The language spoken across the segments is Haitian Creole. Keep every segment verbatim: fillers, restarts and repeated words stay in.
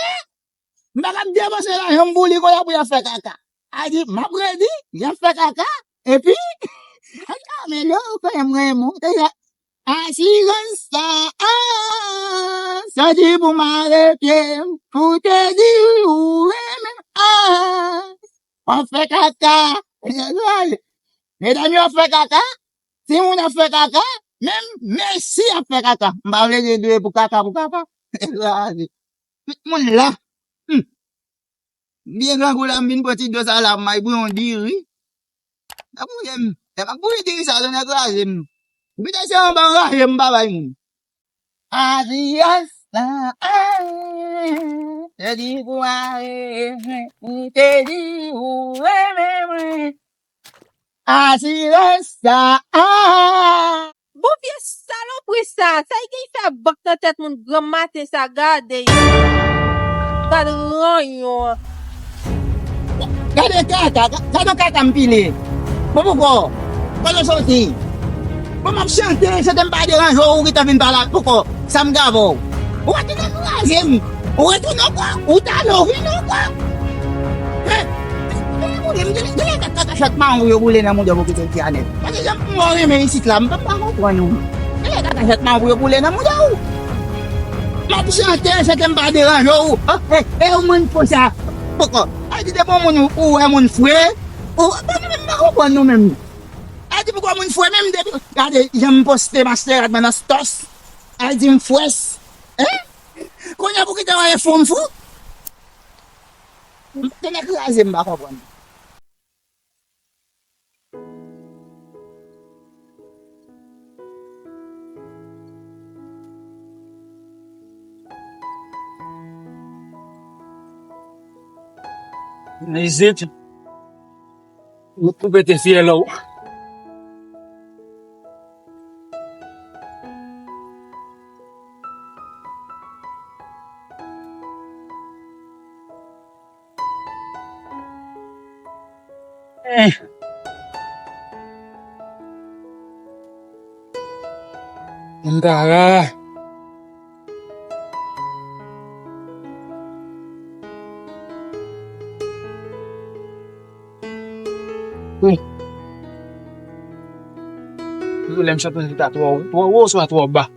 kaka. M pa ka depanse lajan m pou li konsa pou y ap fè kaka. A di, m ap redi, y ap fè kaka, epi, a men lè ou konnen m renmen w, asirans sa a, sa di pou mare pye m, pou te di ou renmen m, a, w ap fè kaka. Medam yo ap fè kaka, timoun ap fè kaka, menm Messi ap fè kaka. M pa vle di dwe pou kaka, pou kaka. Tout moun la. Hmm. M byen grangou la, m vin pran ti dlo sa la, m ay bouyon diri. N ap bouye m. Lè m ap bouye diri sa, zòn nan kraze m. Ou pita se anba raje m, pa bay moun. Alyans la, ah, te di pou mare mwen, ou te di ou renmen mwen. Asirans sa a. Bon vye salopri sa, sa y gen fè bak nan tèt moun granm maten sa, gade yo. Gade ranyon. Gade kaka, gade kaka m pile. Bon poukò, kote w soti? Bon m ap chante, chante m pa deranje w, ou gentan vin pale ak poukò. Sa m gave w. Ou retounen kraze m. Ou retounen ankò. Ou tale ou vini ankò. Hein? Genlè, genlè kaka chat mawon pou yo boule nan mouda w pou kite w ti anèt. Paske jan mwen renmen isit la, m pa konprann ou. Genlè kaka chat mawon pou yo boule nan mouda w. M ap chante, chante m pa deranje w. Oh, e, e ou moun fou sa. Poko. Ay di depi yon moun ou, ou wè moun fre. Ou, pa nou menm pa konprann nou menm. Ay di poko moun fre menm depi. Gade, jan m poste masterad mwen nan stòs. Ay di m fwès. Hein? Kounye a pou kite wè fou m fou. Tènè kraze m pa konprann. Izit, ou koupe te fyèl ou. Eh. Antara. Wi. Toujou lè m chante, m ta twò, twò wo, swa twò ba.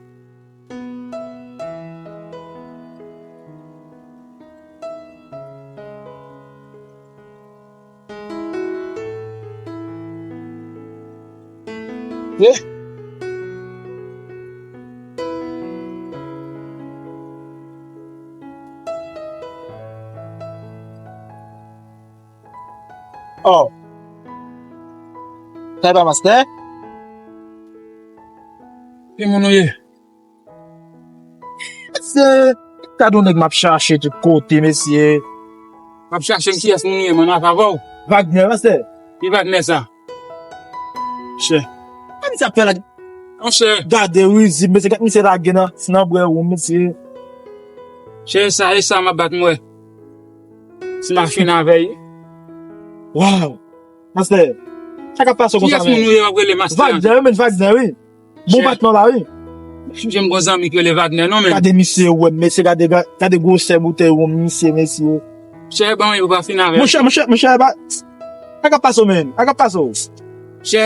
Eh. Oh. Sa e pa mastè? Ki moun ou ye? Se gade yon nèg m ap chache tout kote, mesye. M ap chache kiyès moun ou ye, mwen ap avè w. Wagner, mastè. Ki Wagner sa? Chè. Sa misye ap fè la? Monchè. Gade rizib, mesye, gade misye lage nan, nan bwè wonm, mesye. Chè, sa, e sa m ap bat m wè. Si m ap fin avè l. Waw. Mastè. Sa k ap pase konsa, men? Kiyès moun ou ye w ap rele mastè? Wagner, wi, men Wagner, wi. Bon patnè w la, wi. Chè, m gon zanmi ki rele Wagner, non, men. Gade misye, wè, mesye, gade, gade gwosè boutèy wonm misye, mesye. Chè, ban mwen, pou pa fin avè l. Monchè, monchè, monchè, pa, sa k ap pase w, menm? Sa k ap pase w? Chè,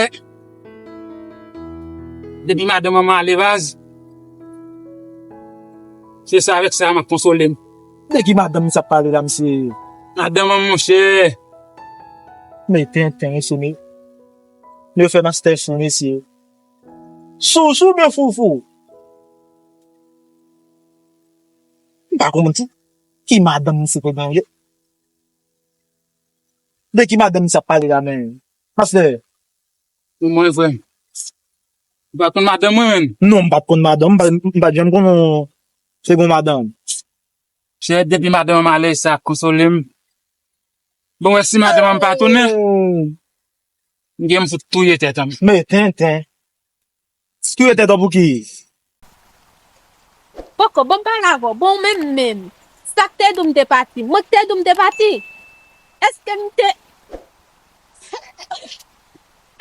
depi madanm mwen ale baz, se sa avèk sa m ap konsole m. De ki madanm misye ap pale la, mesye? Madanm mwen, monchè. Men tenten, mesye, men. Yo fè mastè fou, mesye. Sou, sou oubyen fou, fou? M pa konprann ki, ki madanm misye te genyen. De ki madanm misye ap pale la, men? Pastè. Pou mwen, frè m. Ou pa t konn madanm mwen, menm? Non, m pa t konn madanm, m pa, m pa t janm konnen se gon madanm. Chè, depi madanm mwen ale, sa konsole m. Bon, wè, si madanm mwen pa tounen, m gen m fout touye tèt an. Men tenten. Touye tèt an pou ki? Poko, bon, m pale avè w. Bon, menm, menm. Sa k te di w m te pati? Mwen k te di w m te pati? Èske m te,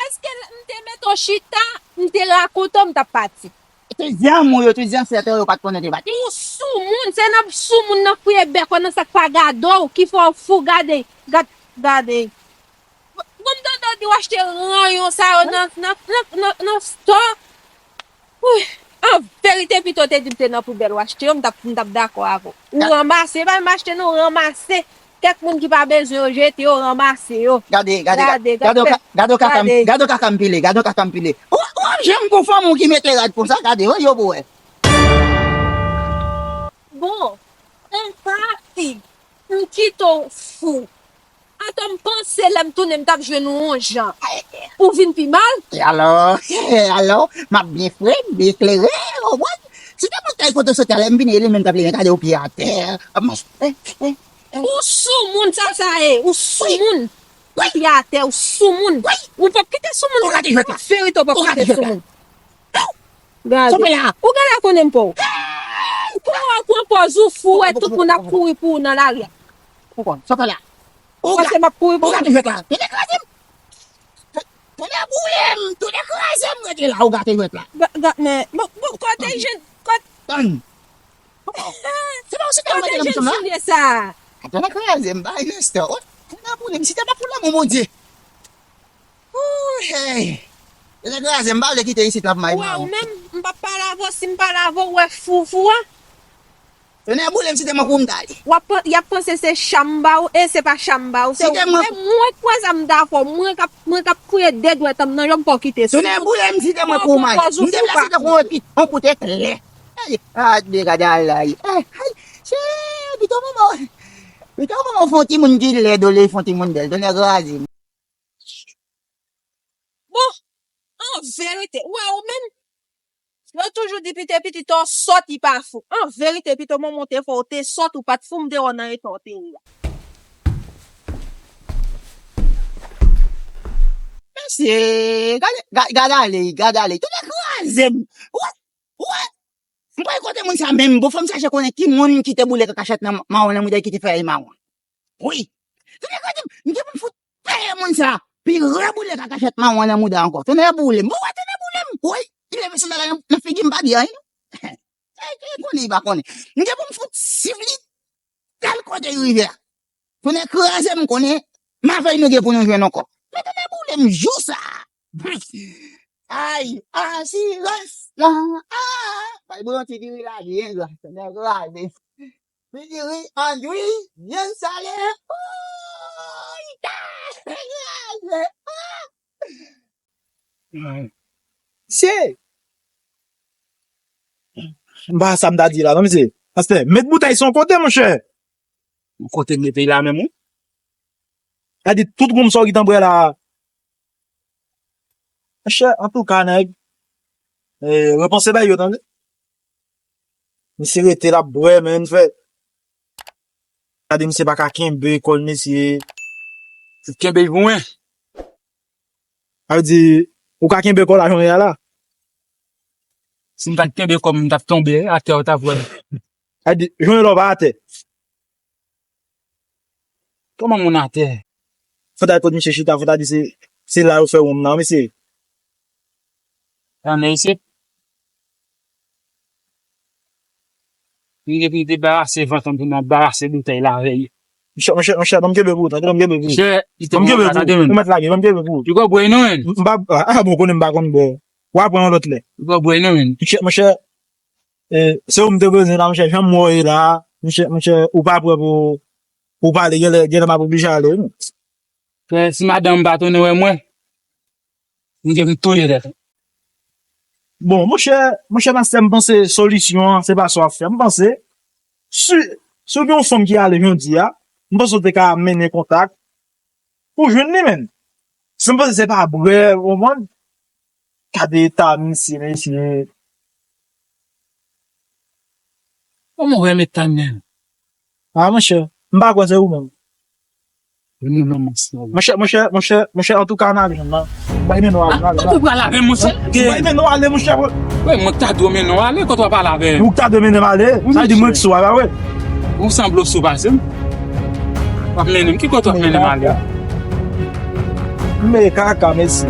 èske m te mete w chita, m te rakonte w m t ap pati? Te di anmou yo, te di ansètè yo pa t konnen te pati. Ou soumoun, se nan soumoun nan fouye bèk w nan sa k pa gade w, ki fè w fou, gade, gad-, gade. Bon, m tande w di w achte ranyon sa yo nan, nan, nan, nan, nan store. Wi, an verite, pito w te di m se nan poubèl w achte yo, m t ap, m t ap dakò avè w. Ou ranmase, pa menm achte non, ranmase. Kèk moun ki pa bezwen yo, jete yo, ranmase yo. Gade, gade, gade, gade, gade, gade kaka m pile, gade kaka m pile. Ou, ou ap janm gon fanm ou ki mete rad konsa, gade, wè yo pou wè. Bon, an pati, m kite w fou. Atò m panse lè m tounen m t ap jwenn ou yon jan. Ou vin pi mal? E alò, e alò, m ap byen fre, m byen klere, ou konprann? Si te mwen t al kote w soti a, lè m vini, e li menm k ap leve, gade w pye atè. Ap manje. Eh, eh, eh. Ou soumoun, sa sa ye, ou soumoun. Ou pye atè, ou soumoun. Ou p ap kite soumoun. Ou rate jwèt la. Verite, ou p ap kite soumoun. Gade. Ou genlè konnen m pa w. Ou wè w pran pòz ou fou, wè tout moun ap kouri pou ou nan lari a. Ou konn, sa fè la. Ou panse m ap kouri pou ou? Ou gate jwèt la. Tande kraze m. Tande boule m, tande kraze m, rete la, ou gate jwèt la. Ga-, ga-, men, bon, bon, kote jèn, kote. Tann. Se pa ou se te mete nan bouch mwen la? Tande kraze m, bay Nestor. Tande boule m, si te pa pou lanmou Bondye. Ooh, hey. Yo te kraze m, m pa vle kite isit la pou m al. Wè, ou menm, m p ap pale avè w, si m pale avè w, ou wè fou, fou an. Tonnè boule m, si te mwen kou m t ale. W ap pan-, y ap panse se cha m ba w, e se pa cha m ba w. Se mwen k pran zam m ta fè w, mwen k ap, mwen k ap kriye de dwèt an m nan je w, m pa w kite sou. Tonnè boule m, si te mwen kou m ale. M te plase tankou yon pi-, yon kout eklè. Ay, gade ala. Ay, ay, se pito manman. Pito manman fè yon timoun ki lèd olye fè yon timoun bèl. Tonnè kraze m. Bon, an verite, ou wè ou menm, yo toujou di pito pitit ou sòt, li pa fou. An verite, pito manman w te fè w te sòt, ou pa t fou, m te wè w nan eta w te ye a. Mesye, gade, ga-, gade ale, gade ale. Tonnè kraze m. Wè, wè. M pa kote moun sa menm. Bon, fò m chache konnen ki moun ki te boule kakachèt nan mawon nan mouda ki te fè l mawon. Wi. Tande gade m, m gen pou m fout peye moun sa. Pi reboule kakachèt mawon nan mouda ankò. Tande boule m. Bon, wè, tande boule m. Wi. Li leve sandal la nan, nan figi m, pa di anyen. Sa e ki konnen li pa konnen. M gen pou m fout sifle l kote li rive a. Tonnè kraze m, konnen m avè l nou gen pou nou jwenn ankò. Men tonnè boule m jou sa. Ay, asirans la. Ah, bay bouyon ti diri la byen gra. Tonnè kraze. Ti diri andwi, byen sale. Ooh, kraze. Ah. Se. M pa sa m ta di la, non, mesye. Pastè, met boutèy sa yon kote, monchè. Yon kote m mete l la menm, wi. Gade tout wonm sa w gentan bwè la. Monchè, antouka, nèg, eh, repanse bay yo, tande. Misye rete l ap bwè, men fè. Gade, misye pa ka kenbe kò l, mesye. Ou kenbe l pou mwen. Sa vle di, ou ka kenbe kò la jan w ye a la? Si m pa t kenbe kò m, m t ap tonbe atè, ou t ap wè m. Sa vle di, jan w ye la, ou pa atè. Kòman moun atè? Fò ta al kot misye chita, fò ta di se, se la yo fè wonm nan, mesye. Ann isit. M gen pou m debarase vant mwen, pou m debarase boutèy la avè l. Monchè, monchè, monchè, ban m kenbe pou ou, tande, ban m kenbe pou ou. Monchè, li te bon, tande, men. Ou mèt lage, ban m kenbe pou ou. Li pral bwè non, men. M pa, ah, bon, konnen m pa konn bwè. W a pran yon lòt lè. Li pral bwè non, men. Monchè, monchè, eh, se ou m te bezwen la, monchè, jan m wè w ye la, monchè, monchè, ou pa prè pou, pou pale, genlè, genlè m ap oblije ale, wi. Frè, si madanm pa tounen wè mwen, m gen pou m touye tèt ou. Bon, monchè, monchè pastè, m panse solisyon an, se pa sa w ap fè. M panse, si, si w gen yon fanm ki ale jodi a, m panse w te ka mennen kontak pou jwenn li, menm. Si m panse se pa brè, ou konprann? Gade eta misye, mesye. Kòman w wè m eta m menm? Ah, monchè, m pa kwè se ou menm. Monchè, monchè, monchè, monchè, antouka, ann ale, non. Bay men nou ale, ann ale. Kote w pral avè m, monchè? Bay men nou ale, monchè. Wi, mwen k ta dwe mennen w ale, kote w ap pral avè m? Ou k ta dwe mennen m ale? Sa vle di mwen k sou a, pa vre? Ou sanble w sou pase m. W ap mennen m, ki kote w ap mennen m ale? Men kaka, mesye.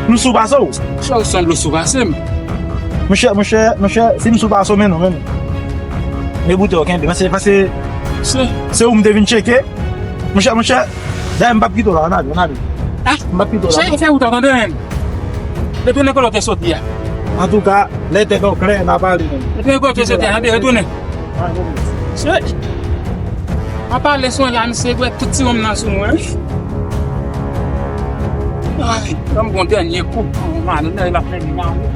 M sou pase w? Sa w sanble w sou pase m? Monchè, monchè, monchè, si m sou pase w, men non, men non. Men boutèy w kenbe, pase, pase, se, se ou m te vin tcheke. Monchè, monchè, dayè m p ap kite w la, ann ale, ann ale. Ah, m p ap kite w la. Cheri, fè wout ou, tande, men. Retounen kote w te soti a. Antouka, lè tèt ou klè, n a pale, men. Retounen kote w te soti a, tande, retounen. Cheri. An pale sou la, misye dwe tout ti wonm nan sou mwen. Ay, ban m gon dènye kou. Mwen ale, lè l ap mennen m ale.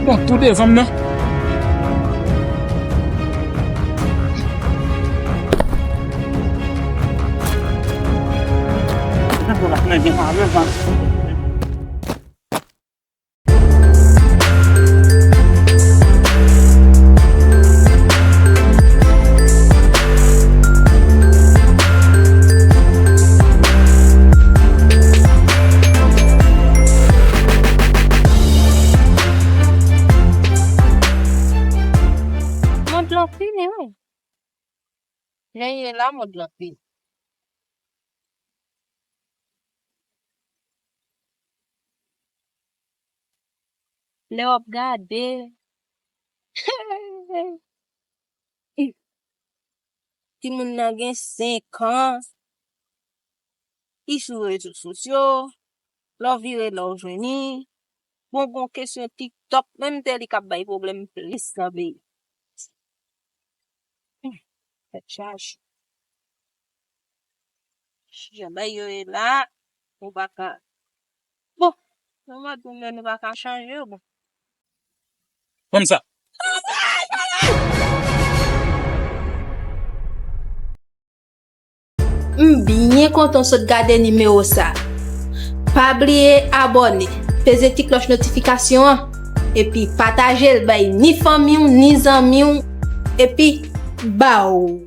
Bon, tou devan m nan. Mond lan fini, wi. Jan l ye la, mond lan fini. Lè w ap gade, timoun nan gen senk an, li sou rezo sosyo, lè w vire la w jwenn li. Bon, gon kesyon TikTok menm, se li k ap bay pwoblèm plis nan peyi. Tèt chaje. Jan bagay yo ye la, nou pa ka. Bon, nou mande nou, nou pa ka chanje yo, bon. Kòmsa. M byen kontan w sot gade nimewo sa. Pa bliye abòne, peze ti klòch notifikasyon an, epi pataje l bay ni fanmi w, ni zanmi w, epi ba w.